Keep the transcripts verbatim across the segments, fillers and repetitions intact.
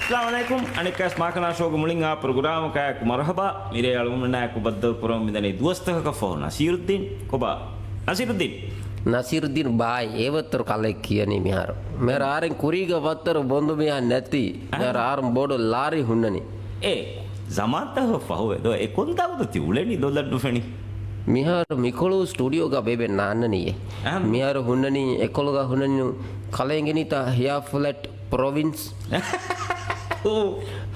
އައްސަލާމު ޢަލައިކުމް. އަނެއްކާވެސް މާކަނާ ޝޯގެ މުޅިން އާ ޕްރޮގްރާމަކާއެކު މަރުޙަބާ. މިރޭ އަޅުގަނޑުމެންނާއެކު ބައްދަލުކުރަމުން މިދަނީ ދުވަސްތަކަކަށްފަހު ނަސީރުއްދީން. ކޮބާ ނަސީރުއްދީން؟ ނަސީރުއްދީން ބާއި އެވައްތަރު ކަލޭ ކިޔަނީ މިހާރު. މިހާރު އަހަރެން ކުރީގަ ވައްތަރު ބޮންދު މީހާ ނެތީ. އަހަ. މިހާރު އަހަރުން ބޮޑު ލާރި ހުންނަނީ. އޭ، ޒަމާންތަކަށް ފަހުވޭ ދޯ. އެ ކޮންތާކުތަ ތި އުޅެނީ ދޯ ލައްޑު ފެނި؟ މިހާރު މިކޮޅު ސްޓޫޑިއޯގަ ބޭބެ ނާންނަނީ އެ. އަހަ. މިހާރު ހުންނަނީ އެކޮޅުގަ ހުންނަނީ ކަލޭ އިނގެނީތަ ހެއާ ފްލެޓް ޕްރޮވިންސް.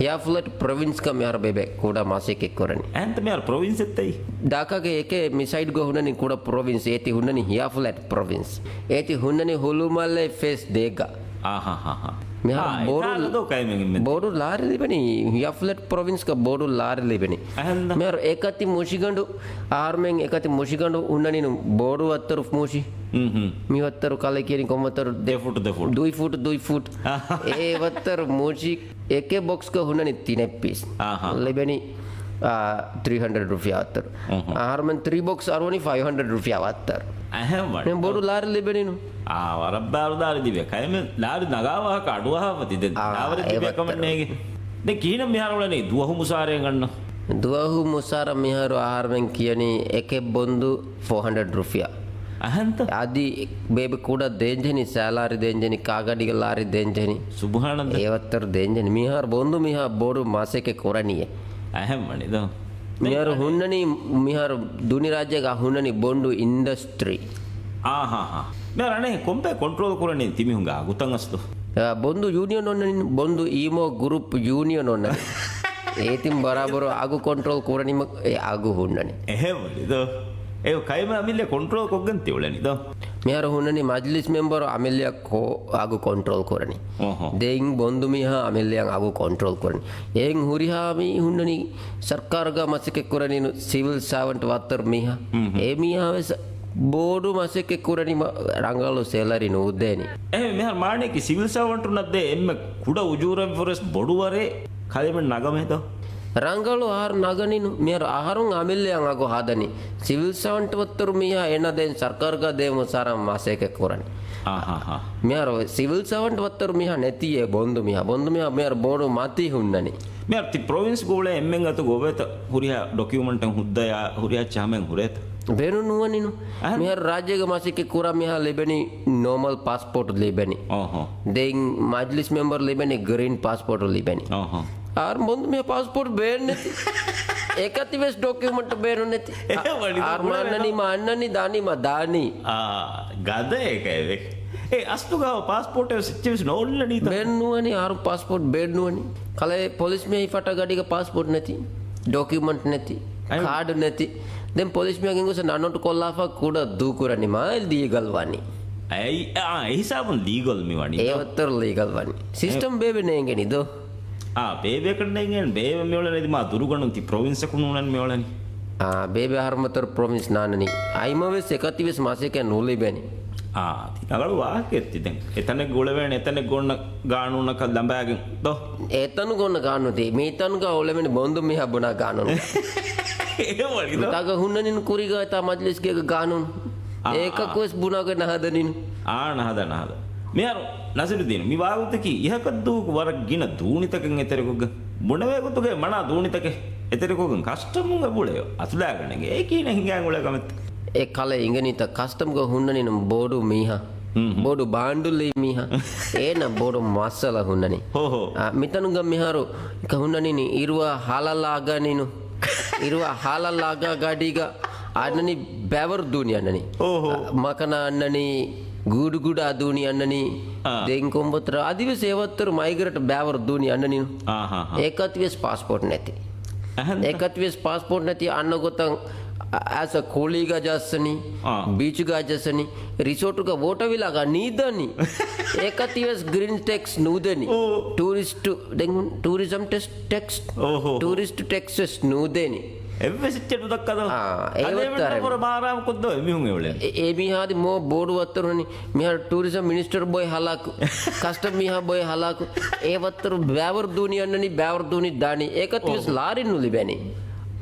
ހެއާ ފްލެޓް ޕްރޮވިންސްގަ މިހާރު ބޭބެ ކުޑަ މަސައްކަތް ކުރަނީ. އެހެންތަ މިހާރު ޕްރޮވިންސް އެއްތައީ؟ ޑާކާގެ އެކޭ މި ސައިޑްގަ ހުންނަނީ ކުޑަ ޕްރޮވިންސް. އޭތި ހުންނަނީ ހެއާ ފްލެޓް ޕްރޮވިންސް. އޭތި ހުންނަނީ ހުޅުމާލޭ ފޭސް ދޭގަ. އާހާހާހާ. މިހާރު އާ، ބޮޑު، އެތާގަ ދޯ ކައިމެން އިންމެ. ބޮޑު ލާރި ލިބެނީ ހެއާ ފްލެޓް ޕްރޮވިންސްގަ ބޮޑު ލާރި ލިބެނީ. އެހެންދަ؟ މިހާރު އެކަތި މުށިގަނޑު، އަހަރުމެން އެކަތި މުށިގަނޑު ހުންނަނީނު ބޮޑު ވައްތަރު މުށި. މި ވައްތަރު ކަލޭ ކިޔަނީ ކޮން ވައްތަރު؟ ދެ ފުޓު، ދެ ފުޓު. ދުއި ފުޓު، ދުއި ފުޓު. އެ ވައްތަރު މުށި އެކެއް ބޮކްސްގަ ހުންނަނީ ތިނެއް ޕީސް. އާހާ. ލިބެނީ، އާ، ތްރީ ހަންޑްރެޑް ރުފިޔާ ވައްތަރު. އަހަރުމެން ތްރީ ބޮކްސް އަރުވަނީ ފައިވް ހަންޑްރެޑް ރުފިޔާ ވައްތަރު. އެހެން ވަނީ. މި ބޮޑު ލާރި ލިބެނީނު. އާ، ވަރަށް ބާރު ލާރި ލިބޭ. ކައިމެން ލާރި ނަގާ ވާހަކަ އަޑުއަހާފަ ތި ދެން. އާ، ދާވަރެއް ލިބޭ ކަމެއް ނޭގެ. ދެން ކިހިނެއް މިހާރު އުޅެނީ ދުވަހު މުސާރައެއް ގަންނަ؟ ދުވަހު މުސާރަ މިހާރު އަހަރުމެން ކިޔަނީ އެކެއް ބޮންދު ފޯ ހަންޑްރެޑް ރުފިޔާ. އަހަންތަ؟ އަދި ބޭބެ ކުޑަ ދޭންޖެހެނީ ސޭލާރި ދޭންޖެހެނީ ކާގަޑީގެ ލާރި ދޭންޖެހެނީ. ސުބްޙާނައްލާ. އެ ވައްތަރު ދޭންޖެހެނީ. މިހާރު ބޮންދު މީހާ ބޮޑު މަސައްކަތް ކުރަނީ. އެހެން ވަނީ ދޯ. މިހާރު ހުންނަނީ، މިހާރު ދުނި ރާއްޖޭގަ ހުންނަނީ ބޮންޑު އިންޑަސްޓްރީ. އާހާހާ. މިހާރު އަނެއް ކޮންބޭ ކޮންޓްރޯލް ކުރަނީ ތިމީހުންގެ އަގުތައް އަސްލު؟ އާ، ބޮންދު ޔޫނިއަން އޮންނަނީ، ބޮންދު އީމޯ ގްރޫޕް ޔޫނިއަން އޮންނަނީ. އޭތިން ބަރާބަރު އަގު ކޮންޓްރޯލް ކުރަނީމަ އެ އަގު ހުންނަނީ. އެހެން ވަނީ ދޯ. އެ ކައިމެން އަމިއްލަ ކޮންޓްރޯލް ކޮށްގެން ތި އުޅެނީ ދޯ. މިހާރު ހުންނަނީ މަޖްލިސް މެމްބަރު އަމިއްލަ ކޯ އަގު ކޮންޓްރޯލް ކުރަނީ. އޮހޮ. ދެން ބޮންދު މީހާ އަމިއްލައަށް އަގު ކޮންޓްރޯލް ކުރަނީ. އެހެން ހުރިހާ މީ ހުންނަނީ ސަރުކާރުގަ މަސައްކަތް ކުރަނީ ސިވިލް ސާވަންޓް ވައްތަރު މީހާ. އެ މީހާ ވެސް ބޮޑު މަސައްކަތް ކުރަނީ ރަނގަޅު ސޭލަރީ ނުދޭނީ. އެހެން މިހާރު މާނައަކީ ސިވިލް ސާވަންޓުންނަށް ދޭ އެންމެ ކުޑަ އުޖޫރަ ފުރެސް ބޮޑުވަރޭ ކަލޭމެން ނަގަމޭ ދޯ؟ ރަނގަޅު އަހަރު ނަގަނީނު. މިހާރު އަހަރުން އަމިއްލައަށް އަގު ހަދަނީ. ސިވިލް ސާވަންޓް ވައްތަރު މީހާ އޭނާ ދެން ސަރުކާރުގަ ދޭ މުސާރަ މަސައްކަތް ކުރަނީ. އާހާހާ. މިހާރު ސިވިލް ސާވަންޓް ވައްތަރު މީހާ ނެތީ އެ ބޮންދު މީހާ. ބޮންދު މީހާ މިހާރު ބޮޑު މަތީ ހުންނަނީ. މިހާރު ތި ޕްރޮވިންސް ގުޅޭ އެންމެން އަތުގަ އޮވޭތަ ހުރިހާ ޑޮކިއުމަންޓެއް ހުއްދަޔާ ހުރިހާ ޗާމެން ހުރޭތަ؟ ބޭނުން ނުވަނީނު. އަހަން. މިހާރު ރާއްޖޭގަ މަސައްކަތް ކުރާ މީހާ ލިބެނީ ނޯމަލް ޕާސްޕޯޓް ލިބެނީ. އޯހޯ. ދެން މަޖްލިސް މެމްބަރު ލިބެނީ ގްރީން ޕާސްޕޯޓް ލިބެނީ. އޯހޯ. އަހަރު ބޮންދު މީހާ ޕާސްޕޯޓް ބޭނުން ނެތި. އެކަތި ވެސް ޑޮކިއުމަންޓް ބޭނުން ނެތި. އެހެން ވަނީ ދޯ. އަހަރު މާ އަންނަނީ މާ އަންނަނީ ދާނީ މާ ދާނީ. އާ، ގަދަ އެކައެވެ. އެ އަސްލުގަ ޕާސްޕޯޓެއް ވެސް އެއްޗެއް ވެސް ނޯންނަނީތަ؟ ބޭނުން ނުވަނީ އަހަރު ޕާސްޕޯޓް ބޭނުން ނުވަނީ. ކަލޭ ޕޮލިސް މީހާ ހިފައްޓާ ގަޑީގަ ޕާސްޕޯޓް ނެތި، ޑޮކިއުމަންޓް ނެތި، އައި- ކާޑް ނެތި. ދެން ޕޮލިސް މީހާ ގެންގޮސް ނަން ނޯޓް ކޮށްލާފަ ކުޑަ ދޫ ކުރަނީ މާ ލީގަލް ވަނީ. އައި، އާ، އެ ހިސާބުން ލީގަލް މި ވަނީ ދޯ. އެވައްތަރު ލީގަލް ވަނީ. ސިސްޓަމް އެ- ބޭބެ ނޭނގެނީ ދޯ. އާ، ބޭބެ ކަންނޭނގެން ބޭބެ މިއުޅެނީ މާ ދުރުގަނޑުން ތި ޕްރޮވިންސަކުން ނޫނަން މިއުޅެނީ. އާ، ބޭބެ އަހަރުމަތަރު ޕްރޮވިންސް ނާނަނީ. އައިމަ ވެސް އެކަތި ވެސް މަސައްކަތް ނުލިބެނީ. އާ، ތި ރަނގަޅު ވާހަކައެއް ތި ދެން. އެތަނެއްގަ އުޅެވޭނެ، އެތަނެއްގަ އޮންނަ ގާނޫނަކަށް ލަނބާގެން ދޯ. އެތަނުގަ އޮންނަ ގާނޫނު ތި. މިތަނުގަ އުޅެވެނި ބޮންދު މީހާ ބުނާ ގާނޫނު. އެ ވަނީ ދޯ. މިތާގަ ހުންނަނީނު ކުރީގަ އެތާ މަޖްލިސްގޭގަ ގާނޫނު. އާ، އާ. އެކަކު ވެސް ބުނާގެ ނަހަދަނީނު. އާ، ނަހަދާ، ނަހަދާ. މިހާރު ނަސީރުއްދީނު، މި ވާގޮތަކީ އިހަކަށްދޫކު ވަރަށް ގިނަ ދޫނިތަކެއް އެތެރެކޮށްގެން، ބުނެވޭ ގޮތުގައި މަނާ ދޫނިތަކެއް އެތެރެކޮށްގެން ކަސްޓަމުން އެބުޅެޔޯ އަތުލާގަނެގެ. އެ ކިހިނެއް ހިނގާން އުޅޭ ކަމެއްތަ؟ އެ ކަލޭ އިނގެނީތަ ކަސްޓަމްގަ ހުންނަނީނު ބޮޑު މީހާ. ހުން، ހުން. ބޮޑު ބާންޑުލީ މީހާ. އޭނަ ބޮޑު މައްސަލަ ހުންނަނީ. ހޯ، ހޯ. އާ، މިތަނުގަ މިހާރު ހުންނަނީ އިރުވާ ހާލަލާގަނީނު. އިރުވާ ހާލަލާގާ ގަޑީގަ އަންނަނީ ބޭވަރު ދޫނި އަންނަނީ. އޯހޯ. އާ، މަކަނާ އަންނަނީ، ގުޑުގުޑާ ދޫނި އަންނަނީ. އާ. ދެން ކޮންބޮތަރ އަދިވެސް އެވައްތަރު މައިގްރޭޓް ބޭވަރު ދޫނި އަންނަނީނު. އާހާހާ. އެކަތިވެސް ޕާސްޕޯޓް ނެތި. އެކަތިވެސް ޕާސްޕޯޓް ނެތި އަންނަ ގޮތަށް އަ-، އައިސް ކޯޅީގަ ޖައްސަނީ، އާ. ބީޗުގަ ޖައްސަނީ، ރިސޯޓުގަ ވޯޓަވިލާގަ ނީދަނީ. އެކަތިވެސް ގްރީން ޓެކްސް ނޫދެނީ. އޯ. ޓޫރިސްޓު، ދެން ޓޫރިޒަމް ޓެސް-، ޓެކްސް. އޯހޯ. ޓޫރިސްޓު ޓެކްސް ވެސް ނޫދޭނީ. އެއްވެސް އެއްޗެއް ނުދައްކާ ދޯ. އާ، އަދި އެވައްތަރެ. އެމީހުން އެވަޅެން. އެ-، އެމީހާ އަދި މޯ ބޮޑު ވައްތަރުން މިހާރު ޓޫރިޒަމް މިނިސްޓަރު ބޮއެ ހަލާކު، ކަސްޓަމް މީހާ ބޮއެ ހަލާކު، އެ ވައްތަރު ބޭވަރު ދޫނި އަންނަނީ، ބޭވަރު ދޫނި ދާނީ، އެކަތިވެސް އޯ. ލާރި ނުލިބެނީ.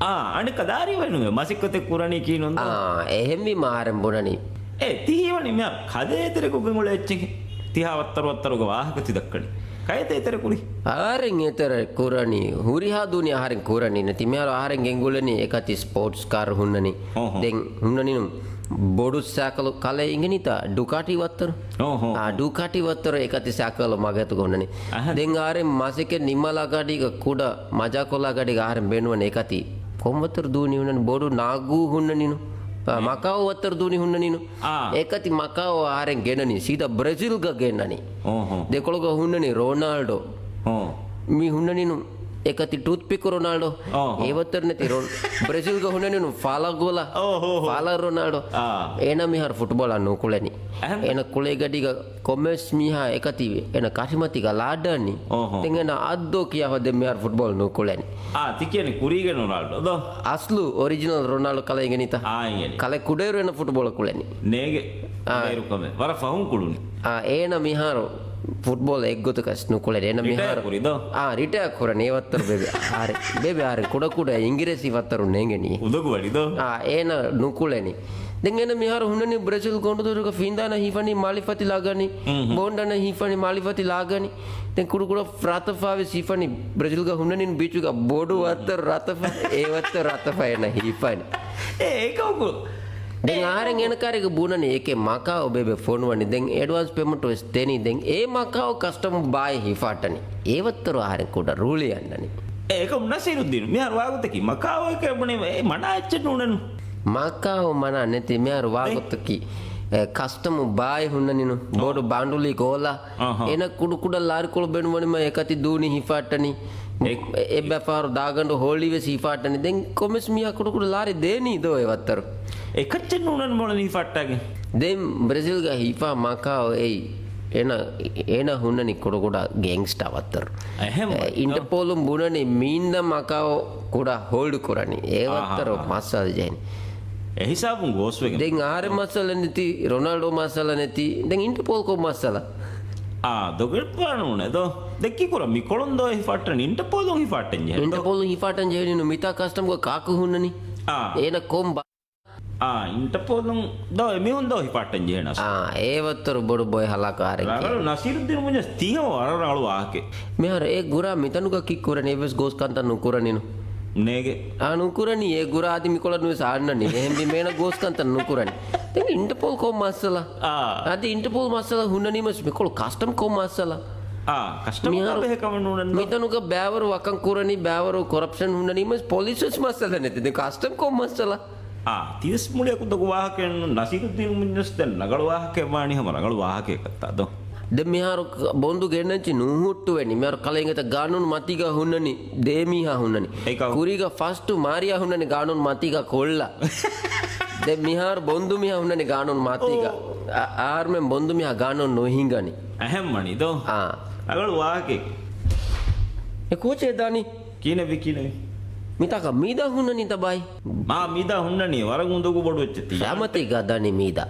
އާ، އަނެއްކާ ލާރި ވެނުވެ މަސައްކަތެއް ކުރަނީ ކީނުން ދޯ؟ އާ، އެހެންވީމަ އަހަރެން ބުނަނީ. އޭ، ތި ހީވަނީ މިހާރު ކަލޭ އެތެރެކޮށްގެން އުޅޭ އެއްޗެއް. ތިހާ ވައްތަރު ވައްތަރުގެ ވާހަކަ ތި ދައްކަނީ. ކައިތަ އެތެރެ ކުރީ؟ އަހަރެން އެތެރެ ކުރަނީ. ހުރިހާ ދޫނި އަހަރެން ކުރަނީ ނެތި. މިހާރު އަހަރެން ގެންގުޅެނީ އެކަތި ސްޕޯޓްސް ކާރު ހުންނަނީ. ހޯ، ހޯ. ދެން ހުންނަނީނު ބޮޑު ސައިކަލު ކަލޭ އިނގެނީތަ؟ ޑުކާޓީ ވައްތަރު. ހޯ، ހޯ. އާ، ޑުކާޓީ ވައްތަރު އެކަތި ސައިކަލު މަގޭތުގަ ހުންނަނީ. އަހަރެން. ދެން އަހަރެން މަސެކެ ނިމާލާ ގަޑީގަ ކުޑަ މަޖާކޮށްލާ ގަޑީގަ އަހަރެން ބޭނުންވަނީ އެކަތި. ކޮން ވައްތަރު ދޫނި ހުންނަނީ؟ ބޮޑު ނާގޫ ހުންނަނީނު. އާ، މެ. މަކާއޯ ވައްތަރު ދޫނި ހުންނަނީނު. އާ. އެކަތި މަކާއޯ އަހަރެން ގެންނަނީ. ސީދާ ބްރެޒިލްގަ ގެންނަނީ. ހޯ، ހޯ. ދެކޮޅުގަ ހުންނަނީ ރޮނާލްޑޯ. ހޯ. މި ހުންނަނީނު އެކަތި ޓޫތްޕިކް ރޮނާލްޑޯ. އޯ، ހޯ. އެ ވައްތަރު ނެތި ރޮން-، ބްރެޒިލްގަ ހުންނަނީނު ފާލަ ގޯލަ. އޯ، ހޯ، ހޯ. ފާލަ ރޮނާލްޑޯ. އާ. އޭނަ މިހާރު ފުޓްބޯޅަ ނުކުޅެނީ. އެހެން. އޭނަ ކުޅޭ ގަޑީގަ ކޮމެސް މީހާ އެކަތި އޭނަ ކަށިމަތީގަ ލާޑާނީ. އޯ، ހޯ. ދެން އޭނަ އައްދޯ ކިޔާ ހޯދެ މިހާރު ފުޓްބޯޅަ ނުކުޅެނީ. އާ، ތި ކިޔަނީ ކުރީގެ ރޮނާލްޑޯ ދޯ؟ އަސްލު އޮރިޖިނަލް ރޮނާލްޑޯ ކަލޭ އިނގެނީތަ؟ އާ، އިނގެނީ. ކަލޭ ކުޑައިރު އޭނަ ފުޓްބޯޅަ ކުޅެނީ. ނޭގެ. އާ. ކުޑައިރު ކަމެއް. ވަރަށް ފަހުން ކުޅުނީ. އާ، އޭނަ މިހާރު ފުޓްބޯޅަ އެއްގޮތަކަށް ނުކުޅެނީ. އޭނަ ރިޓަޔާ މިހާރު ކުރި ދޯ؟ އާ، ރިޓަޔާ ކުރަނީ އެ ވައްތަރު ބޭބެ. އާރެ، ބޭބެ އާރެ ކުޑަ ކުޑަ އިނގިރޭސި ވައްތަރު ނޭނގެނީ. އުނދަގޫ ވަޑި ދޯ؟ އާ، އޭނަ ނުކުޅެނީ. ދެން އޭނަ މިހާރު ހުންނަނީ ބްރެޒިލް ގޮނޑުދޮރުގަ ފިންދާނަ ހިފަނީ މާލިފަތި ލާގަނީ. ހުން، ހުން. ބޯންޑަނަ ހިފަނީ މާލިފަތި ލާގަނީ. ދެން ކުޑަކުޑަ ރަތަފާވެސް ހިފަނީ ބްރެޒިލްގަ ހުންނަނީ ބީޗުގަ ބޮޑު ވައްތަރު ރަތަފާ. އެ ވައްތަރު ރަތަފާ އޭނަ ހިފަނީ. އޭ، އެކަމަކު. ދެން އެ އަހަރެން އެނަކާރިގަ ބުނަނީ އެކެއް މަކާއޯ ބޭބެ ފޮނުވަނީ. ދެން އެޑްވާންސް ޕޭމަންޓު ވެސް ދެނީ. ދެން އެ މަކާއޯ ކަސްޓަމް ބާއި ހިފާއްޓަނީ. އެ ވައްތަރު އަހަރެން ކުޑަ ރުޅި އަންނަނީ. އެކަމް ނަސީރުއްދީނު، މިހާރު ވާގޮތަކީ މަކާއޯ އެކޭ ބުނެ އެ މަނާ އެއްޗެއް ނޫނެއްނު. މަކާއޯ މަނާ ނެތި. މިހާރު އެ؟ ވާގޮތަކީ، އެ، ކަސްޓަމް ބާއި ހުންނަނީނު. އޯ. ބޮޑު ބާނޑުލީ ގޯލާ. އަހަ. އޭނަ ކުޑަ ކުޑަ ލާރިކޮޅު ބޭނުންވަނީމަ އެކަތި ދޫނި ހިފާއްޓަނީ. އެ- އެއްބަފާރު ދާގަނޑު ހޯޅިވެސް ހިފާއްޓަނީ. ދެން ކޮމެސް މީހާ ކުޑަ ކުޑަ ލާރި ދޭނީ ދޯ އެ ވައްތަރު. އެކައްޗެއް ނޫނަން މޮޅަން ހިފާއްޓާގެ. ދެން ބްރެޒިލްގަ ހިފާ މަކާއޯ އެއީ. އޭނަ، އޭނަ ހުންނަނީ ކުޑަ ކުޑަ ގޭންގްސްޓާ ވައްތަރު. އެހެން އެ، ވައްތަރު. އިންޓަޕޯލުން ބުނަނީ މީންދަ މަކާއޯ ކުޑަ ހޯލްޑް ކުރަނީ. އެ ވައްތަރު އާހާ. މައްސަލަ ޖެހެނީ. އެ ހިސާބުން ގޯސްވެގެން. ދެން އަހަރެން މައްސަލަ ނެތި، ރޮނާލްޑޯ މައްސަލަ ނެތި، ދެން އިންޓަޕޯލް ކޮން މައްސަލަ؟ އާ، ދޮގެއް ވާނޫނެ ދޯ. ދެއްކި ކުރަ މިކޮޅުން ދޯ ހިފާއްޓަނީ އިންޓަޕޯލުން ހިފާއްޓަން ޖެހެނީ ދޯ. އިންޓަޕޯލުން ހިފާއްޓަން ޖެހެނީނު މިތާ ކަސްޓަމްގަ ކާކު ހުންނަނީ؟ އާ. އޭނަ ކޮން ބާ- އާ، އިންޓަޕޯލުން ދޯ އެމީހުން ދޯ ހިފާއްޓަން ޖެހެނަސް. އާ، އެ ވައްތަރު ބޮޑު ބޮއެ ހަލާކާރެއް. ރަނގަޅު ނަސީރުއްދީނު މުންޏަސް ތީހަމަ ވަރަށް ރަނގަޅު ވާހަކައެއް. މިހާރު އެ ގުރާ މިތަނުގަ ކިއްކުރަނީ އެއްވެސް ގޯސް ކަންތައް ނުކުރަނީނު. ނޭގެ. އާ، ނުކުރަނީ އެ ގުރާ އަދި މިކޮޅަށް ނުވެސް އަންނަނީ. އެހެންވީމަ އޭނަ ގޯސް ކަންތައް ނުކުރަނީ. ދެން އިންޓަޕޯލް ކޮން މައްސަލަ؟ އާ. އަދި އިންޓަޕޯލް މައްސަލަ ހުންނަނީމަސް މިކޮޅު ކަސްޓަމް ކޮން މައްސަލަ؟ އާ، ކަސްޓަމް މިހާރު ބެހޭ ކަމެއް ނޫނެއްނު. މިތަނުގަ ބައިވަރު ވަކަން ކުރަނީ ބައިވަރު ކޮރަޕްޝަން ހުންނަނީމަސް ޕޮލިސް ވެސް މައްސަލަ ނެތި. ދެން ކަސްޓަމް ކޮން މައްސަލަ؟ އާ، ތިވެސް މުޅިއަކު ދޮގު ވާހަކައެއްނު. ނަސީރުއްދީނު މުންޏަސް ދެން ރަނގަޅު ވާހަކައެއް ވާނީ ހަމަ ރަނގަޅު ވާހަކައެއް ކައްތާ ދޯ. ދެން މިހާރު ކ-، ބޮންދު ގެންނަންޗި ނޫހުއްޓުވެނީ. މިހާރު ކަލޭ އިނގޭތަ ގާނޫނު މަތީގަ ހުންނަނީ ދޭ މީހާ ހުންނަނީ. އެކަ- ކުރީގަ ފަސްޓު މާރިޔާ ހުންނަނީ ގާނޫނު މަތީގަ ކޮށްލަ. ދެން މިހާރު ބޮންދު މީހާ ހުންނަނީ ގާނޫނު މަތީގަ. އޯ. އަ-، އަހަރުމެން ބޮންދު މީހާ ގާނޫނު ނުހިނގަނީ. އެހެން ވަނީ ދޯ. އާ. ރަނގަޅު ވާހަކައެއް. އެ ކޯޗެއް ދާނީ؟ ކިހިނެއްވީ ކިހިނެއްވީ؟ މިތާކަށް މީދާ ހުންނަނީތަ ބާއި؟ މާ މީދާ ހުންނަނީ ވަރަށް އުނދަގޫ ބޮޑު އެއްޗެއް ތީ. ރާމަތީ ގަދަނީ މީދާ.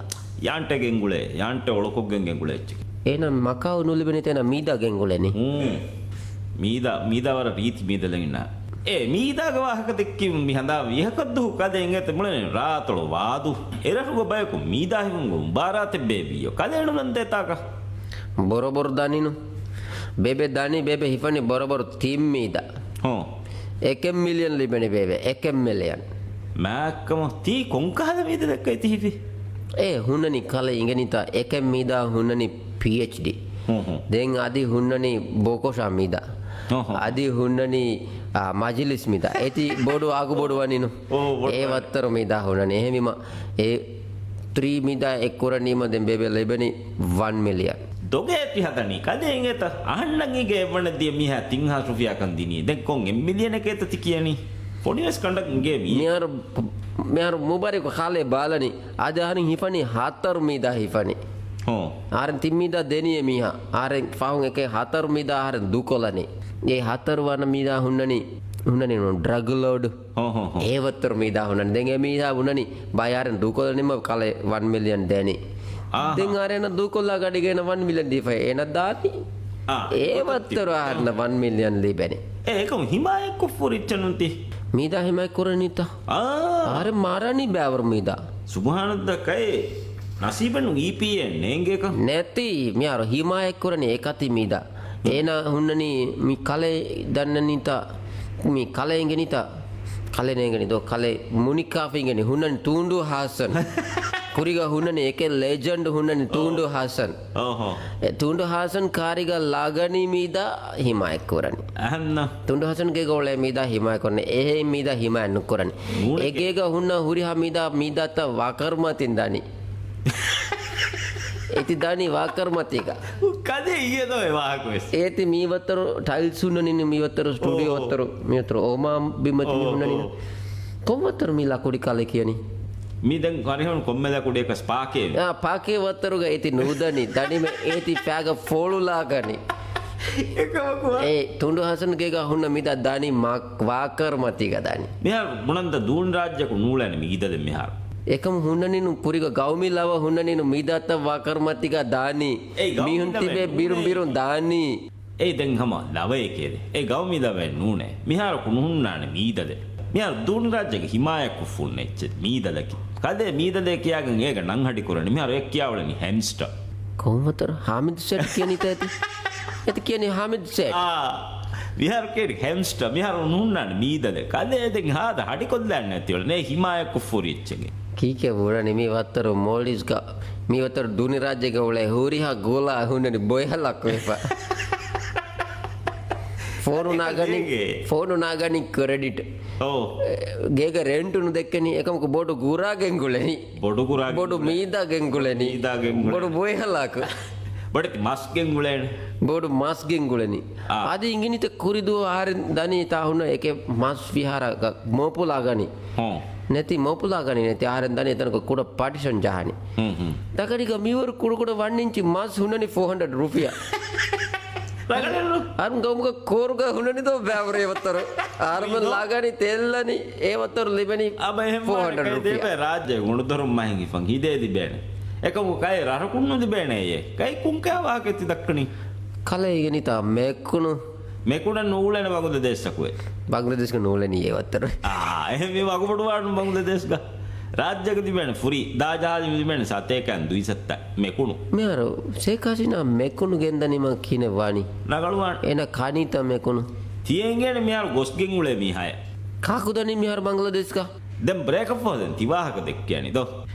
ޔާންޓެ ގެންގުޅޭ، ޔާންޓެ އޮޅުކޮށްގެން ގެންގުޅޭ އެއްޗެއް. އޭނަ މަކާއު ނުލިބެނީތަ އޭނަ މީދާ ގެންގުޅެނީ. ހޫނ. މީދާ، މީދާ ވަރަށް ރީތި މީދަލެއް އިންނާ. އޭ މީދާގެ ވާހަކަ ދެއްކީ މި ހަނދާ ވީހަކަށް ދުހު ކަލޭ އިނގޭތަ މުޅެނީ ރާތޮޅު ވާދު. އެރަށުގަ ބަޔަކު މީދާ ހިފުން މުބާރާތެއް ބޭބީއޯ. ކަލޭ ނުލަންދޭތާކަށް. ބޮރަބޮރު ދަނީނު. ބޭބެ ދަނީ ބޭބެ ހިފަނީ ބޮރަބޮރު ތިން މީދާ. ހޯ. އެކެއް މިލިއަން ލިބެނީ ބޭބެ، އެކެއް މިލިއަން. މާއްކަމަށް ތީ ކޮންކަހަލަ މީދަލެއްކަ ތި ހިފީ؟ އޭ ހުންނަނީ ކަލޭ އިނގެނީތަ އެކެއް މީދާ ހުންނަނީ ޕީއެޗްޑީ. ހޫ ހޫ. ދެން އަދި ހުންނަނީ ބޯކޮށާ މީދާ. ހޫ ހޫ. އަދި ހުންނަނީ، އާ، މަޖިލިސް މީދާ. އޭތި ބޮޑު އަގު ބޮޑު ވަނީނު. އޯ، ބޮޑު އޭ ވަނީ. ވައްތަރު މީދާ ހުންނަނީ. އެހެންވީމަ އެ ތްރީ މީދާ އެއްކުރަނީމަ ދެން ބޭބެ ލިބެނީ ވަން މިލިއަން. ދޮގޭ ތި ހަދަނީ ކަލޭ އިނގޭތަ؟ އަހަންނަށް އިނގޭ އެއްވަނަ ދިޔަ މީހާ ތިން ހާސް ރުފިޔާކަން ދިނީ. ދެން ކޮން އެއް މިލިއަނެކޭތަ ތި ކިޔަނީ؟ ފޮނިވެސް ކަނޑަށް އިނގޭ މީ. މިހާރު، މިހާރު މުބާރިކު ކާލޭ ބާލަނީ. އަދި އަހަރެން ހިފަނީ ހަތަރު މީދާ ހިފަނީ. ހޯ. އަހަރެން ތިން މީދާ ދެނީ އެ މީހާ. އަހަރެން ފަހުން އެކޭ ހަތަރު މީދާ އަހަރެން ދޫކޮށްލަނީ. އެ ހަތަރު ވަނަ މީދާ ހުންނަނީ، ހުންނަނީ ޑްރަގް ލޯޑް. ހޯ، ހޯ، ހޯ. އޭ ވައްތަރު މީދާ ހުންނަނީ. ދެން އެ މީހާ ހުންނަނީ ބައި އަހަރެން ދޫކޮށްލަނީމަ ކަލޭ ވަން މިލިއަން ދެނީ. އާހާ. ދެން އަހަރެން ދޫކޮށްލާ ގަޑިގައި ވަން މިލިއަން ދީފައި އޭނަ ދާތީ. އާ، އޭ އޮތަށް ވައްތަރު ތިއްބެ. އަހަރެން ވަން މިލިއަން ލިބެނީ. އޭ، އެކަމު ހިމާޔަތްކޮށްފަ ހުރި އެއްޗެއްނު ތި. މީދާ ހިމާޔަތް ކުރަނީތަ؟ އާ. އަހަރެން މާރާނީ ބައިވަރު މީދާ. ސުބުހާނައްލާ ކައޭ. ނަސީބެއްނު އީޕީއޭ ނޭނގޭކަށް. ނެތީ، މިހާރު ހިމާޔަތްކުރަނީ އެކަތި މީދާ. އޭނާ ހުންނަނީ މި ކަލޭ ދަންނަނީތަ؟ މި ކަލޭ އިނގެނީތަ؟ ކަލޭ ނޭނގެނީ ދޯ، ކަލޭ މުނިކާފަ އިނގެނީ. ހުންނަނީ ތޫނޑޫ ހާސަން. ކުރީގަ ހުންނަނީ އެކެއް ލެޖެންޑް ހުންނަނީ ތޫނޑޫ ހާސަން. އެ ތޫނޑޫ ހާސަން ކާރީގަ ލާގަނީ މީދާ ހިމާޔަތް ކުރަނީ. ތޫނޑޫ ހާސަންގެ ގޮޅޭ މީދާ ހިމާޔަތް ކުރަނީ. އެހެން މީދާ ހިމާޔަތް ނުކުރަނީ. ނޫނެކޭ. އެގޭގަ ހުންނަ ހުރިހާ މީދާ، މީދާތައް ވާކަރުމަތިން ދާނީ. އޭތި ދާނީ ވާކަރުމަތީގަ. ކަލޭ އިއްޔެ ދޯ އެ ވާހަކަވެސް. އޭތި މީ ވައްތަރު ޓައިލްސް ހުންނަނީ، މީ ވައްތަރު ސްޓޫޑިއޯ އޯ. ވައްތަރު، މީ ވައްތަރު އޯމާ ބިމަތި މި އޯ، ހުންނަނީ. އޯ. ކޮން ވައްތަރު މީ ލަކުޑި ކަލޭ ކިޔަނީ؟ މީ ދެން ހަރިހަމަ ކޮންމެ ލަކުޑިއަކަސް ޕާކޭ. އާ، ޕާކޭ ވައްތަރުގަ އޭތި ނޫދަނީ. ދަނީމެ އޭތި ފައިގަ ފޯޅު ލާގަނީ. އެކަމަކު އާ. އޭ، ތޫނޑޫ ހާސަންގޭގަ ހުންނަ މީދާ ދާނީ މާ-، ވާކަރުމަތީގަ ދާނީ. މިހާރު ބުނަންތަ ދޫނި ރާއްޖެކު ނޫޅޭނެ މީދަލެއް މިހާރު. އެކަމް ހުންނަނީނު ކުރީގަ ގައުމީ ލަވަ ހުންނަނީނު މީދާތައް ވާކަރުމަތީގަ ދާނީ. އޭ، ގައުމީ މީހުން ލަވަ ތިބޭ ބިރުން ނޫޅޭ. ބިރުން ދާނީ. އޭ ދެން ހަމަ ލަވައެކޭ. އޭ ގައުމީ ލަވައެއް ނޫނޭ. މިހާރަކު ނުހުންނާނެ މީދަލެއް. މިހާރު ދޫނި ރާއްޖޭގެ ހިމާޔަތްކޮށްފަ ހުންނަ އެއްޗެއް މީދަލަކީ. ކަލޭ މީދަލޭ ކިޔާގެން އޭގަ ނަން ހަޑި ކުރަނީ. މިހާރު އެ ކިޔާ އުޅެނީ ހެމްސްޓަ. ކޮން ވަތަރު؟ ހާމިދު ސެޓް ކިޔަނީތަ އޭތި؟ އޭތި ކިޔަނީ ހާމިދު ސެޓް. އާ، މިހާރު ކިޔަނީ ހެމްސްޓަ. މިހާރު ނުހުންނާނެ މީދަލެއް. ކަލޭ ދެން ހާދަ ހަޑިކޮށްލާނެ އޭތި އުޅެނީ ހިމާޔަތްކޮށްފަ ހުރި އެއްޗެއް. ކީކޭ ބުނަނީ މި ވައްތަރު މޯލްޑިވްސްގަ، މި ވައްތަރު ދޫނި ރާއްޖޭގަ އުޅޭ ހުރިހާ ގޯލާ ހުންނަނީ ބޮއެހަލާކު ވެފަ. ފޯނު ނާގަނި، ގޭގެ. ފޯނު ނާގަނި ކްރެޑިޓް. އޯ. ގޭގަ ރެންޓު ނުދެއްކެނީ، އެކަމަކު ބޮޑު ގުރާގެން ގުޅެނީ. ބޮޑު ގުރާގެން ބޮޑު ގުޅެނީ. މީދާގެން ގުޅެނީ. މީދާގެން ގުޅެނީ. ބޮޑު ބޮއެހަލާކު. ބޮޑެތި މަސްގެން ގުޅޭނެ. ބޮޑު މަސްގެން ގުޅެނީ. އާ. އަދި އިނގިނިތަ ކުރިދުވަ އަހަރެން ދަނީ ތާ ހުންނަ އެކެއް މަސް ފިހާރަކަށް މޯޕުލާ ގަނީ. ހުން. ނެތި މޯޕުލާ ގަނީ ނެތި އަހަރެން ދަނީ އެތަނަކަށް ކުޑަ ޕާޓިޝަން ޖަހާނީ. ހުން، ހުން. ތަކަޑިގަ މިވަރު ކުޑަ ކުޑަ ވަން އިންޗި މަސް ހުންނަނީ ފޯ ހަންޑްރެޑް ރުފިޔާ. ރަނގަޅެއްނު. އަން ގައުމުގަ ކޯރުގަ ހުންނަނީ ދޯ ބައިވަރު އެ ވައްތަރު. އަހަރުމެން ލާގަނީ ތެއްލަނީ އެ ވައްތަރު ލިބެނީ އަބަ އެހެން ފޯ ހަންޑްރެޑް ވާނެ ރުފިޔާ. ދޭބެ ރާއްޖޭ ގުނުދޮރުން މަހެން ހިފަން ހިދޭ ލިބޭނެ. އެކަމު ކައި ރަށަކުން ނުލިބޭނެ އެއޭ. ކައި ކުންކައި ވާހަކަ ތި ދައްކަނީ. ކަލޭ އިނގެނީތާ މެކުނު. މެކުނަށް ނޫޅޭނެ ބަނގުލަދޭޝަކުވެ. ބަނގުލަދޭޝްގަ ނޫޅެނީ އެ ވައްތަރު. އާ، އެހެން މި ވަގުބޮޑުވާނު ބަނގުލަދޭޝްގަ. ރާއްޖޭގަ ތިބޭނެ ފުރީ ދާ ޖަހާޒެއް ތިބޭނެ ސަތޭކައިން ދުއިސައްތަ މެކުނު. މިހާރު ޝޭޚް ހަސީނާ މެކުނު ގެންދަނީމަ ކިހިނެއް ވާނީ؟ ރަނގަޅުވާނެ. އޭނަ ކާނީތަ މެކުނު؟ ތިޔަ އިނގޭނެ މިހާރު ގޮސްގެން އުޅޭ މީހާޔަށް. ކާކު ދަނީ މިހާރު ބަނގުލަދޭޝްގަ؟ ދެން ބްރޭކަށްފަހު ދެން ތި ވާހަކަ ދެއްކޭނީ ދޯ.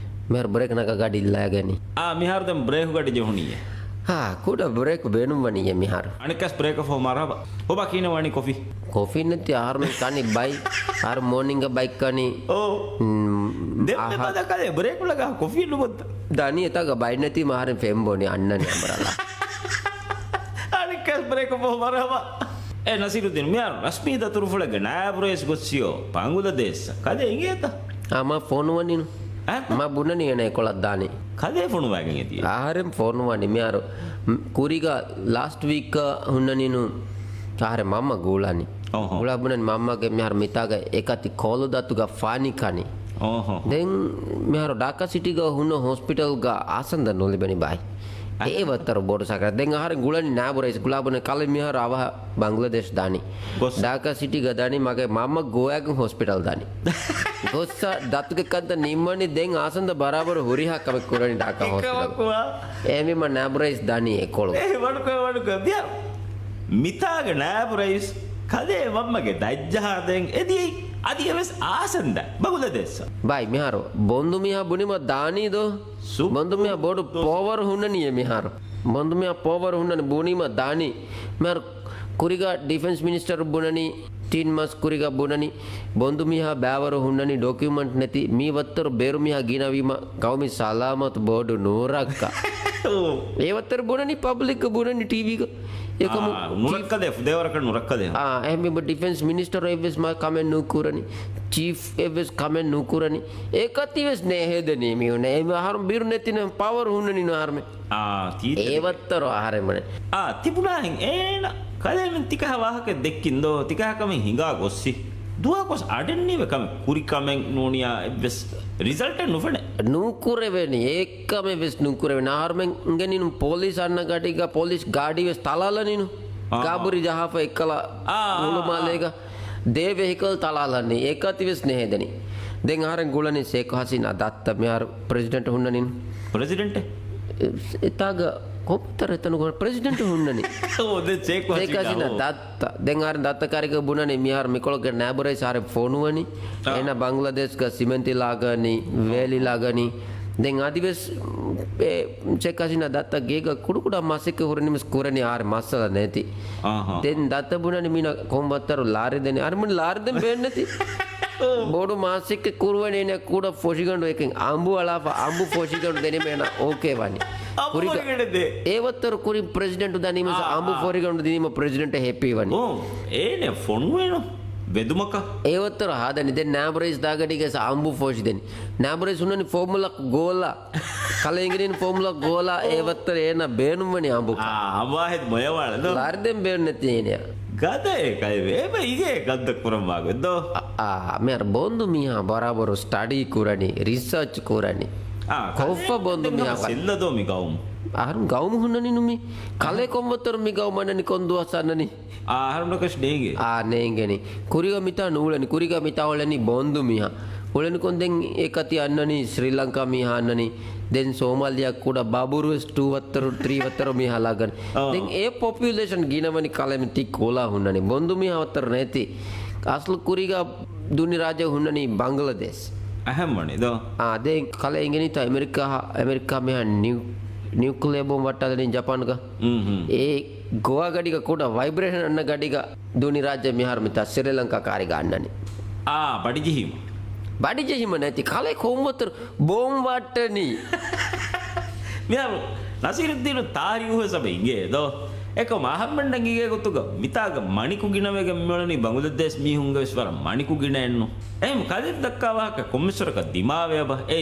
މިހާރު ބްރޭކް ނަގާ ގަޑި އިއްލައިގަނީ. އާ، މިހާރު ދެން ބްރޭކު ގަޑި ޖެހުނީއޭ. ހާ، ކުޑަ ބްރޭކު ބޭނުންވަނީއޭ މިހާރު. އަނެއްކާސް ބްރޭކަށްފަހު މަރުހަބާ. ހޮބާ ކިހިނެއް ވަނީ ކޮފީ؟ ކޮފީ ނެތި އަހަރުމެން ކަނީ ބައި. އަހަރު މޯނިންގ ބައި ކަނީ. އޯ. މް، ދެން އަހަ. މި ބަދަ ކަލޭ ބްރޭކު ނަގާ ކޮފީ ނުބޮއްތަ؟ ދަނީ އެތާގަ ބައި ނެތީމަ އަހަރެން ފެން ބޯނީ އަންނަނީ އަނބުރާލާ. އަނެއްކާސް ބްރޭކަށްފަހު މަރުހަބާ. އޭ ނަސީރުއްދީން، މިހާރު ރަސްމީ ދަތުރުފުޅެއްގެ ނާއިބު ރައީސް ގޮއްސިޔޯ ބަނގުލަދޭޝަށް. ކަލޭ އިނގޭތަ؟ އާ، މަ ފޯނުވަނީނު. އެ؟ މަ ބުނަނީ އޭނަ އެކޮޅަށް ދާނީ. ކަލޭ ފޮނުވައިގެން އެދިޔަ. އަހަރެން ފޯނުވަނީ މިހާރު، މް، ކުރީގަ ލާސްޓް ވީކް ހުންނަނީނު އަހަރެން މަންމަ ގުޅަނީ. އޮހޮ. ގުޅާ ބުނަނީ މަންމަގެ މިހާރު މިތާގަ އެކަތި ކޮލު ދަތުގަ ފާނި ކަނީ. އޮހޮ. ދެން މިހާރު ޑާކާ ސިޓީގަ ހުންނަ ހޮސްޕިޓަލްގަ އާސަންދަ ނުލިބެނީ ބާއި. އެ ވައްތަރު ބޮޑު ސަކަރާތް. ދެން އަހަރެން ގުޅަނީ ނާއިބު ރައީސް ގުޅާ ބުނަނީ ކަލޭ މިހާރު އަވަހަށް ބަނގްލަދޭޝް ދާނީ. ގޮއްސަ. ޑާކާ ސިޓީގަ ދާނީ މަގޭ މަންމަ ގޯވާގެން ހޮސްޕިޓަލް ދާނީ. ގޮއްސަ ދަތުގެ ކަންތައް ނިންމަނީ ދެން އާސަންދަ ބަރާބަރު ހުރިހާ ކަމެއް ކުރަނީ ޑާކާ ހޮސްޕިޓަލް. އެކަމަކު އާ. އެހެންވީމަ ނާއިބު ރައީސް ދާނީ އެކޮޅު. އޭ ވަޑުކޮ ވަޑުކޮ ދިޔަ. މިތާގެ ނާއިބު ރައީސް ކަލޭ މަންމަގެ ދަތްޖަހާ ދެން އެދިޔައީ އަދި އެވެސް އާސަންދަ ބަނގުލަދޭޝަށް. ބައި މިހާރު ބޮންދު މީހާ ބުނީމަ ދާނީ ދޯ؟ ސު-، ބޮންދު މީހާ ބޮޑު ސު-، ޕަވަރ ހުންނަނީ އެ މިހާރު. ބޮންދު މީހާ ޕަވަރ ހުންނަނީ ބުނީމަ ދާނީ. މިހާރު ކުރީގަ ޑިފެންސް މިނިސްޓަރު ބުނަނީ، ތިން މަސް ކުރީގަ ބުނަނީ، ބޮންދު މީހާ ބައިވަރު ހުންނަނީ ޑޮކިއުމަންޓް ނެތި، މި ވައްތަރު ބޭރު މީހާ ގިނަވީމަ ގައުމީ ސަލާމަތު ބޮޑު ނުރައްކަ. އޯ. އެ ވައްތަރު ބުނަނީ ޕަބްލިކް ބުނަނީ ޓީވީގަ. އެކަމު އާ، ނުރައްކަލޭ، ދޭވަރަކަށް ނުރައްކަލޭ. އާ، އެހެންވީމަ ޑިފެންސް މިނިސްޓަރު އެއްވެސް މާ ކަމެއް ނުކުރަނީ. ޗީފް އެއްވެސް ކަމެއް ނުކުރަނީ. އެކަތިވެސް ނޭހޭދެނީ މީހުން. އެ އަހަރު ބިރު ނެތިނެ ޕަވަރ ހުންނަނީ ނު އަހަރުމެ. އާ، ތީ އެ ވައްތަރު އަހަރެމެނެ. އާ، ތިބުނާހެން އޭނަ ކަލޭމެން ތިކަހަ ވާހަކަ ދެއްކިން ދޯ، ތިކަހަ ކަމެއް ހިނގާ ގޮއްސި. ދުވަހަކުސް އަޑެއްނީވެ ކަމެއް ކުރި ކަމެއް ނޫނިޔާ އެއްވެސް ރިޒަލްޓެއް ނުފެނެ. ނޫކުރެވެނީ، އެއްކަމެއް ވެސް ނޫކުރެވެނީ. އަހަރުމެން އިނގެނީނު ޕޮލިސް އަންނަ ގަޑީގަ ޕޮލިސް ގާޑި ވެސް ތަޅާލަނީނު. އާ. ގާބުރި ޖަހާފަ އެއްކަލަ އާ، އާ، ހުޅުމާލޭގަ. ދޭ ވެހިކަލް ތަޅާލަނީ އެކަތި ވެސް ނެހެދެނީ. ދެން އަހަރެން ގުޅަނީ ޝޭޚް ހަސީނާ ދައްތަ މިހާރު ޕްރެޒިޑެންޓް ހުންނަނީނު. ޕްރެޒިޑެންޓެއް؟ އެތާގަ ކޮބަތަރ އެތަނުގަ ޕްރެޒިޑެންޓް ހުންނަނީ. ދެން ސޭކް ޝޭޚް ހަސީނާ ހަސީނާ ދޯ. ދައްތަ. ދެން އަހަރެން ދައްތަ ކާރިގަ ބުނަނީ މިހާރު މިކޮޅުގެ ނާބުރައިސް އަހަރެން ފޮނުވަނީ. އާ. އޭނަ ބަނގްލަދޭޝްގަ ސިމެންތި ލާގަނީ، ވޭލި ލާގަނީ. ދެން އަދިވެސް އެ ޝޭޚް ހަސީނާ ދައްތަ ގޭގަ ކުޑަކުޑަ މަސައްކަތް ހުރެނީމަސް ކުރަނީ އަހަރެން މައްސަލަ ނެތި. އާހާ. ދެން ދައްތަ ބުނަނީ މީނަ ކޮންބަތަރު ލާރި ދެނީ. އަހަރެން މުން ލާރި ދެން ބޭންނެތި. ބޮޑު މަސައްކަތް ކުރުވަނީ އޭނަ ކުޑަ ފޮށިގަނޑު އެކެން އަނބު އަޅާފަ އަނބު ފޮށިގަނޑު ދެނީމަ އޭނަ އޯކޭ ވަނީ. ކުރިގަ އޭވައްތަރު ކުރިން ޕްރެޒިޑެންޓު ދަނީމަސް އާ، އަނބު އާ. ފޮށިގަނޑު ދިނީމަ ޕްރެޒިޑެންޓް ހެޕީ ވަނީ. އޯ، އޭނެ ފޮނުވޭނު ވެދުމަކަށް. އޭވައްތަރު ހާދަނީ ދެން ނާބުރައިސް ދާގަޑީގަ އަނބު ފޮށި ދެނީ. ނާބުރައިސް ހުންނަނީ ފޯމުލަ ގޯލާ. ކަލޭ އިނގިނީން ފޯމުލަ ގޯލާ އޭވައްތަރު އޭނަ ބޭނުންވަނީ އަނބު. އާ، އަނބާހެދު މޮޔަވާޅެ ދޯ. ލާރި ދެން ބޭނުން ނެތި އޭނަ. ގަދަ އެކައި ވޭ. އެބަ އިގޭ ގައްދަ ކުރަން ވާގޮތް ދޯ. އާ، މިހާރު ބޮންދު މީހާ ބަރާބަރު ސްޓަޑީ ކުރަނީ، ރިސާޗް ކުރަނީ. އާ، ކޮށްފަ ބޮންދު މީހާ ސެއްލަ ދޯ މި ގައުމު. އަހަރުން ގައުމު ހުންނަނީ ނު މި. ކަލޭ ކޮންބަތަރު މި ގައުމަށް އަންނަނީ ކޮން ދުވަސް އަންނަނީ؟ އާ، އަހަރުންނަކަށް ނޭނގޭ. އާ، ނޭނގެނީ. ކުރިގަ މިތާ ނޫޅެނީ. ކުރިގަ މިތާ އުޅެނީ ބޮންދު މީހާ. އުޅެނިކޮން ދެން އެކަތި އަންނަނީ، ސްރީލަންކާ މީހާ އަންނަނީ. ދެން ސޯމާލިޔާ ކުޑަ ބަބުރުވެސް ޓޫ ވައްތަރު، ތްރީ ވައްތަރު މީހާ ލާގަން. އާ. ދެން އެ ޕޮޕިއުލޭޝަން ގިނަވަނީ ކަލޭ މި ތި ކޯލާ ހުންނަނީ. ބޮންދު މީހާ ވައްތަރު ނެތި. އަސްލު ކުރީގަ ދުނި ރާއްޖެ ހުންނަނީ ބަނގްލަދޭޝް. އެހެން ވަނީ ދޯ. އާ، ދެން ކަލޭ އިނގެނީތަ އެމެރިކާ، އެމެރިކާ މީހާ ނިއު-، ނިއުކްލިއާ ބޮމް ވައްޓާލަނީ ޖަޕާންގަ. އުންހުން. އެ ގޮވާ ގަޑިގަ ކުޑަ ވައިބްރޭޝަން އަންނަ ގަޑިގަ ދުނި ރާއްޖެ މިހާރު މިތާ ސްރީލަންކާ ކާރިގަ އަންނަނީ. އާ، ބަޑިޖެހީމަ. ބަޑިޖެހީމަ ނެތި ކަލޭ ކޮންވައްތަރު ބޮމް ވައްޓަނީ. މިހާރު ނަސީރުއްދީނު ތާރީހުވެސް އެބަ އިނގޭ ދޯ. އެކަމަ އަހަރުމެންނަށް އިނގޭ ގޮތުގަ މިތާގަ މަނިކު ގިނަވެގެން މިއުޅެނީ ބަނގުލަދޭޝް މީހުންގެ ވެސް ވަރަށް މަނިކު ގިނައެއްނު. އެހެން ކަލޭ ދައްކާ ވާހަކަ ކޮންމެސްވަރަކަށް ދިމާވޭ އެބަ. އޭ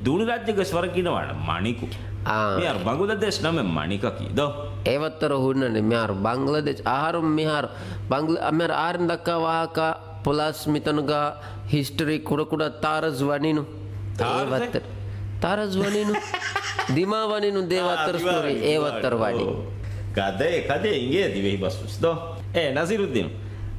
ދޫނި ރާއްޖޭގަސް ވަރަށް ގިނަވާނެ މަނިކު. އާ. މިހާރު ބަނގުލަދޭޝް ނަމެއް މަނިކަކީ ދޯ. އެވައްތަރު ހުންނަނީ މިހާރު ބަނގްލަދޭޝް އަހަރުން މިހާރު ބަނގްލަ-، މިހާރު އަހަރެން ދައްކާ ވާހަކަ ޕްލަސް މިތަނުގަ ހިސްޓްރީ ކުޑަކުޑަ ތާރަސް ވަނީނު. ތާރަސް؟ އެވައްތަރު. ތާރަސް ވަނީނު. ދިމާ ވަނީނު ދޭ އާ، ވައްތަރު ދިމާ ސްޓޯރީ. ވަނީ، އެވައްތަރު ދިމާ ވަނީ. ވަނީ. އޯ. ގަދައެއް ކަދޭ އިނގޭ ދިވެހި ބަސް ވެސް ދޯ. އޭ ނަސީރުއްދީނު.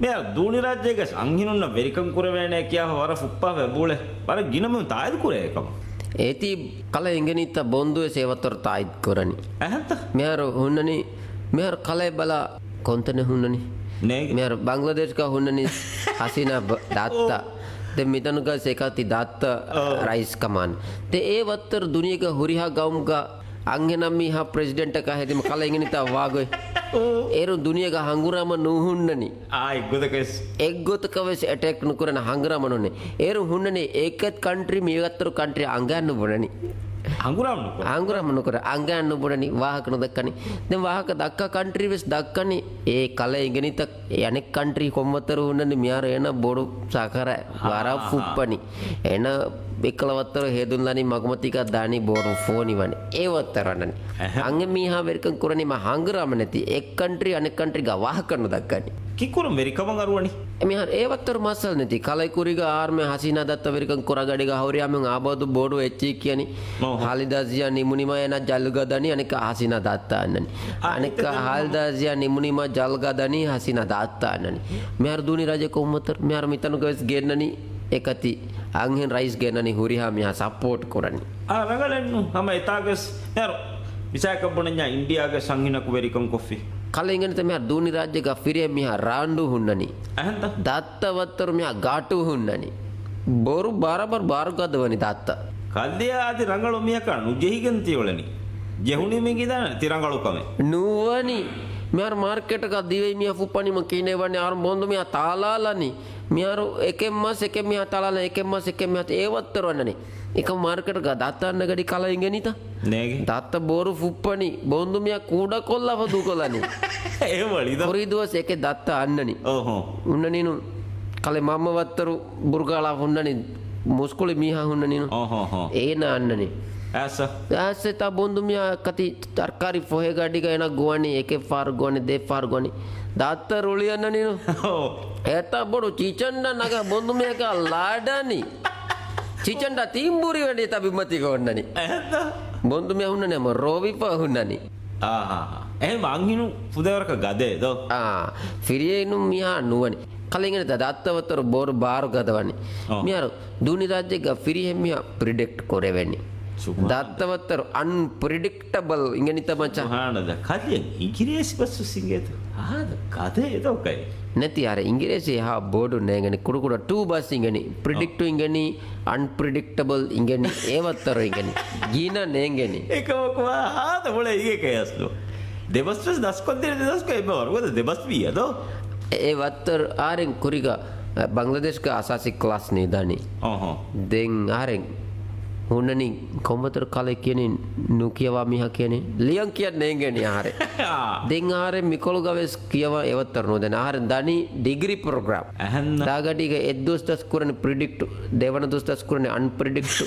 މިހާރު ދޫނި ރާއްޖޭގަސް އަންހެނުންނަށް ވެރިކަން ކުރެވޭނެ ކިޔާފަ ވަރަށް ފުއްޕާފަ އެބައުޅޭ. ވަރަށް ގިނަމިން ތާއީދު ކުރޭ އެކަމަށް. އޭތި ކަލޭ އިނގެނީތަ ބޮންދުވެސް އެވައްތަރު ތާއީދު ކުރަނީ. އެހެންތަ؟ މިހާރު ހުންނަނީ، މިހާރު ކަލޭ ބަލާ ކޮންތަނެއް ހުންނަނީ؟ ނޭގެ. މިހާރު ބަނގްލަދޭޝްގަ ހުންނަނީ ހަސީނާ ބަ-، ދައްތަ. އޯ. ދެން މިތަނުގަ ސެކަތި ދައްތަ އޯ. ރައީސް ކަމާން. ދެން އެވައްތަރު ދުނިޔޭގަ ހުރިހާ ގައުމުގަ އަންހެނަށް މީހާ ޕްރެޒިޑެންޓަކާ ހެދީމަ ކަލޭ އިނގެނީތަ ވާގޮތް. އޭރު ދުނިޔޭގަ ހަނގުރާމަ ނުހުންނަނީ. އާ، އެއްގޮތަކަށް ވެސް. އެއްގޮތަކަށް ވެސް އެޓޭކް ނުކުރަން ހަނގުރާމަ ނުހުންނަނީ. އޭރު ހުންނަނީ އެކަތް ކަންޓްރީ މިވައްތަރު ކަންޓްރީ އަނގައިން ނުބުނަނީ. ހަނގުރާމަ ނުކުރަން. ހަނގުރާމަ ނުކުރަން އަނގައިން ނުބުނަނީ ވާހަކަ ނުދައްކަނީ. ދެން ވާހަކަ ދައްކާ ކަންޓްރީ ވެސް ދައްކަނީ. އޭ ކަލޭ އިނގެނީތަ އެ އަނެއް ކަންޓްރީ ކޮންވައްތަރު ހުންނަނީ މިހާރު އޭނަ ބޮޑު ސަކަރަ ހާ، ވަރަށް ހާ، ހާ. ފުއްޕަނީ. އޭނަ އެއްކަލަ ވައްތަރު ހެދުން ލަނީ މަގުމަތީގަ ދާނީ ބޯރު ފޯނި ވަނީ. އެ ވައްތަރު އަންނަނީ. އެހެން. އަންހެން މީހާ ވެރިކަން ކުރަނީ މަ ހަނގުރާމަ ނެތި. އެއް ކަންޓްރީ އަނެއް ކަންޓްރީގަ ވާހަކަ ނުދައްކަނީ. ކިކުރަން ވެރިކަމަށް އަރުވަނީ. މިހާރު އެ ވައްތަރު މައްސަލަ ނެތި. ކަލޭ ކުރީގަ އާރްމެ ހަސީނާ ދައްތަ ވެރިކަން ކުރާ ގަޑީގަ ހައުރިޔާމެން އާބަދު ބޮޑު އެއްޗެއް ކިޔަނީ. އޯހޯ. ހާލިދާ ޒިޔާ ނިމުނީމަ އޭނަ ޖަލުގަ ދަނީ އަނެއްކާ ހަސީނާ ދައްތަ އަންނަނީ. އާ، އަނެއްކާ އެތަން ހާލިދާ ޒިޔާ ނިމުނީމަ ޖަލުގަ ދަނީ ހަސީނާ ދައްތަ އަންނަނީ. މިހާރު ދޫނި ރާއްޖެ ކޮން ވައްތަރު؟ މިހާރު މިތަނުގަ ވެސް ގެންނަނީ އެކަތި އަންހެން ރައީސް ގެންނަނީ ހުރިހާ މީހާ ސަޕޯޓް ކުރަނީ. އާ، ރަނގަޅެއްނު. ހަމަ އެތާގަސް މިހާރު މިސާލަކަށް ބުނަންޏާ އިންޑިއާގެ އަންހެނަކު ވެރިކަން ކޮށްފި. ކަލޭ އިނގެނީތަ މިހާރު ދޫނި ރާއްޖޭގަ ފިރިހެން މީހާ ރާނޑޫ ހުންނަނީ. އެހެންތަ؟ ދައްތަ ވައްތަރު މިހާ ގާޓޫ ހުންނަނީ. ބޯރު ބާރަބަރު ބާރު ގަދަވަނީ ދައްތަ. ކަލެއާ އަދި ރަނގަޅު މީހަކާ ނުޖެހިގެން ތިއުޅެނީ. ޖެހުނީ މި ގިދާނެ ތި ރަނގަޅު ކަމެއް. ނުވަނީ. މިހާރު މާރްކެޓަކަށް ދިވެހި މީހާ ފުއްޕަނީމަ ކިހިނެއް ވަނީ؟ އަހަރު ބޮންދު މީހާ ތާލާލަނީ. މިހާރު އެކެއް މަސް އެކެއް މީހާ ތާލާލަނީ، އެކެއް މަސް އެކެއް މީހާ އެ ވައްތަރު އަންނަނީ. އެކަމް މާރްކެޓަކަށް ދައްތަ އަންނަ ގަޑި ކަލަ އިނގެނީތަ؟ ނޭގެ. ދައްތަ ބޯރު ފުއްޕަނީ. ބޮންދު މީހާ ކުޑަކޮށްލާފަ ދޫކޮށްލަނީ. އެ ވަޅިދަ. ކުރީ ދުވަސް އެކެއް ދައްތަ އަންނަނީ. އޯހޯ. އުންނަނީނު ކަލެ މަންމަ ވައްތަރު ބުރުގާޅާ ހުންނަނީ. މުސްކުޅި މީހާ ހުންނަނީނު. އޯހޯ ހޯ. އޭނާ އަންނަނީ. އައިސް. އައިސް ތާ ބޮންދު މީހާ ކަތި ތަރްކާރި ފޮހެ ގަޑިގަ އޭނާ ގޮވަނީ އެކެއް ފަހަރު ގޮވަނީ ދެ ފަހަރު ގޮވަނީ. ދައްތަ ރުޅި އަންނަނީނު. އޯ. އެތާ ބޮޑު ޗިޗަންޑަ ނަގަ ބޮންދު މީހަކާ ލާޑަނީ. ޗިޗަންޑަ ތިންބުރި ވެނި ތަބި މަތި ގޮންނަނީ. އެހެންތަ؟ ބޮންދު މީހާ ހުންނަނީ ހަމަ ރޯވިފަ ހުންނަނީ. އާހާ. އެހެން އަންހެނު ފުދޭވަރަކަށް ގަދޭ ދޯ. އާ. ފިރިހެނު މީހާ ނުވަނީ. ކަލޭ އިނގެނީތަ ދައްތަ ވައްތަރު ބޯރު ބާރު ގަދަވަނީ. އޯ. މިހާރު ދޫނި ރާއްޖޭގަ ފިރިހެން މީހާ ޕްރިޑިކްޓް ކުރެވެނީ. ސުބްހާނަ. ދައްތަ ވައްތަރު އަންޕްރިޑިކްޓަބަލް އިނގެނިތަ މަޗާ. ސުބްހާނަ. ކަލެއަށް އިނގިރޭސި ބަސް ވެސް އިނގޭތަ؟ ހާދަ ގަދަ އެދޯ ކައި. ނެތި އަހަރެން އިނގިރޭސި އެހާ ބޮޑު ނޭނގެނީ. ކުޑަކުޑަ ޓޫ ބަސް އިނގެނީ. ޕްރިޑިކްޓު އިނގެނީ، އަންޕްރިޑިކްޓަބަލް އިނގެނީ. އެ ވައްތަރު އިނގެނީ. ގިނަ ނޭނގެނީ. އެކަމަކު ހާދަ މޮޅަށް އިނގޭ ކައި އަސްލު. ދެބަސް ވެސް ދަސްކޮށްދޭނެ ދެ ދަސްކޮށް އެއްބަ ވަރުގަދަ ދެބަސް ވީ އަދޯ. އެ ވައްތަރު އަހަރެން ކުރީގަ ބަނގްލަދޭޝްގަ އަސާސީ ކްލާސް ނީދާނީ. އަހަ. ދެން އަހަރެން ހުންނަނީ ކޮންވަތަރު ކަލޭ ކިޔަނީ ނުކިޔަވާ މީހާ ކިޔަނީ. ލިޔަން ކިޔަން ނޭނގޭނީ އަހަރެން. ދެން އަހަރެން މިކޮޅުގަ ވެސް ކިޔަވާ އެވައްތަރު ނުދެން. އަހަރެން ދަނީ ޑިގްރީ ޕްރޮގްރާމް. އަހަންނަ. ދާގަޑީގަ އެއްދުވަސް ދަސް ކުރަނީ ޕްރިޑިކްޓް، ދެވަނަ ދުވަސް ދަސް ކުރަނީ އަންޕްރިޑިކްޓް.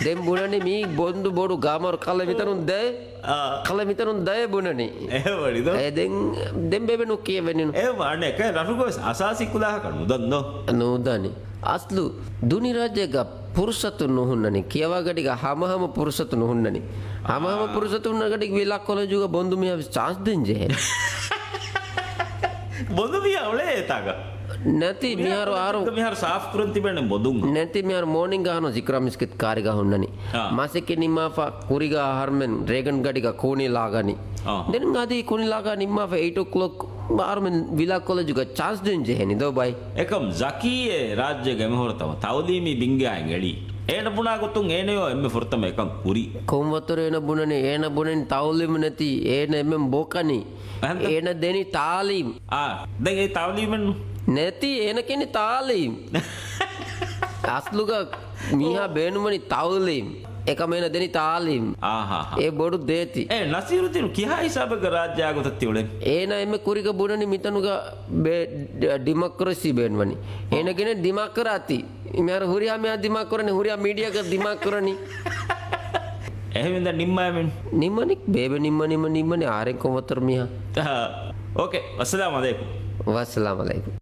ދެން ބުނަނީ މީ ބޮންދު ބޮޑު ގާމަރު ކަލޭ މިތަނުން ދޭ. އާ. ކަލޭ މިތަނުން ދޭ ބުނަނީ. އެހެންވަނީ ދޯ. އެ ދެން، ދެން ބޭބެ ނުކިޔެވެނީނު. އެ ވާނެ ކައި ރަށުގަ ވެސް އަސާސީ ކުލާހަކަށް ނުދަން ދޯ. ނުދަނީ. އަސްލު ދުނި ރާއްޖޭގަ ފުރުސަތު ނުހުންނަނީ. ކިޔަވާގަޑީގަ ހަމަހަމަ ފުރުސަތު ނުހުންނަނީ. ހަމަހަމަ އާ. ފުރުސަތު ހުންނަ ގަޑީގަ ވިލާ ކޮލެޖުގަ ބޮންދު މީހާ ވެސް ޗާންސް ދޭން ޖެހޭ. ބޮންދު މީހާ އުޅޭ އެތާގަ. ނެތި މިހާރު އަހަރު މިހާރު ސާފު ކުރަން ތިބޭނެ ބޮންދު. ނެތި މިހާރު މޯނިންގ އަހަނު ޒިކްރާ މިސްކިތް ކާރިގަ ހުންނަނީ. އާ. މަސައްކަތް ނިންމާފަ ކުރީގަ އަހަރުމެން ރޭގަން ގަޑީގަ ކޫނި ލާގަނީ. އާ. ދެން އަދި ކޫނި ލާގާ ނިންމާފަ އެއިޓް އޯ ކްލޮކް އަހަރުމެން ވިލާ ކޮލެޖުގަ ޗާންސް ދޭން ޖެހޭނީ ދޯ ބައި. އެކަމް ޒަކީއޭ ރާއްޖޭގެ އެންމެ ފުރަތަމަ ތައުލީމީ ބިންގާއިން އެޅީ. އޭނަ ބުނާ ގޮތުން އޭނަޔޯ އެންމެ ފުރަތަމަ އެކަން ކުރީ. ކޮންވަތަރު އޭނަ ބުނަނީ؟ އޭނަ ބުނަނީ ތައުލީމް ނެތީ. އޭނަ އެންމެން ބޯކަނީ. އަހަންތަ؟ އޭނަ ދެނީ ތާލީމް. އާ، ދެން އެ ތައުލީމެއްނު؟ ނެތީ، އޭނަ ކިޔަނީ ތާލީމް. އަސްލުގަ މީހާ ބޭނުންވަނީ ތައުލީމް. އެކަމް އޭނަ ދެނީ ތާލީމް. އާހާ. އެ ބޮޑު ދޭތި. އެ ނަސީރުއްދީނު ކިހާ ހިސާބެއްގަ ރާއްޖެ އާގޮތަށް ތިއުޅެން؟ އޭނަ އެންމެ ކުރީގަ ބުނަނީ މިތަނުގަ ބެ-، ޑިމޮކްރަސީ ބޭނުންވަނީ. އޭނަ ގެނެ ޑިމޮކްރާތީ. މިހާރު ހުރިހާ މީހާ ދިމާކުރަނީ، ހުރިހާ މީޑިއާގަ ދިމާކުރަނީ. އެހެންވީމަ ނިންމާމެން. ނިންމަނީ، ބޭބެ ނިންމަނީމަ ނިންމަނީ އަހަރެން ކޮންވަތަރު މީހާ. އާ، އޯކޭ. ވައްސަލާމް އަލައިކުމް. ވައްސަލާމް އަލައިކުމް.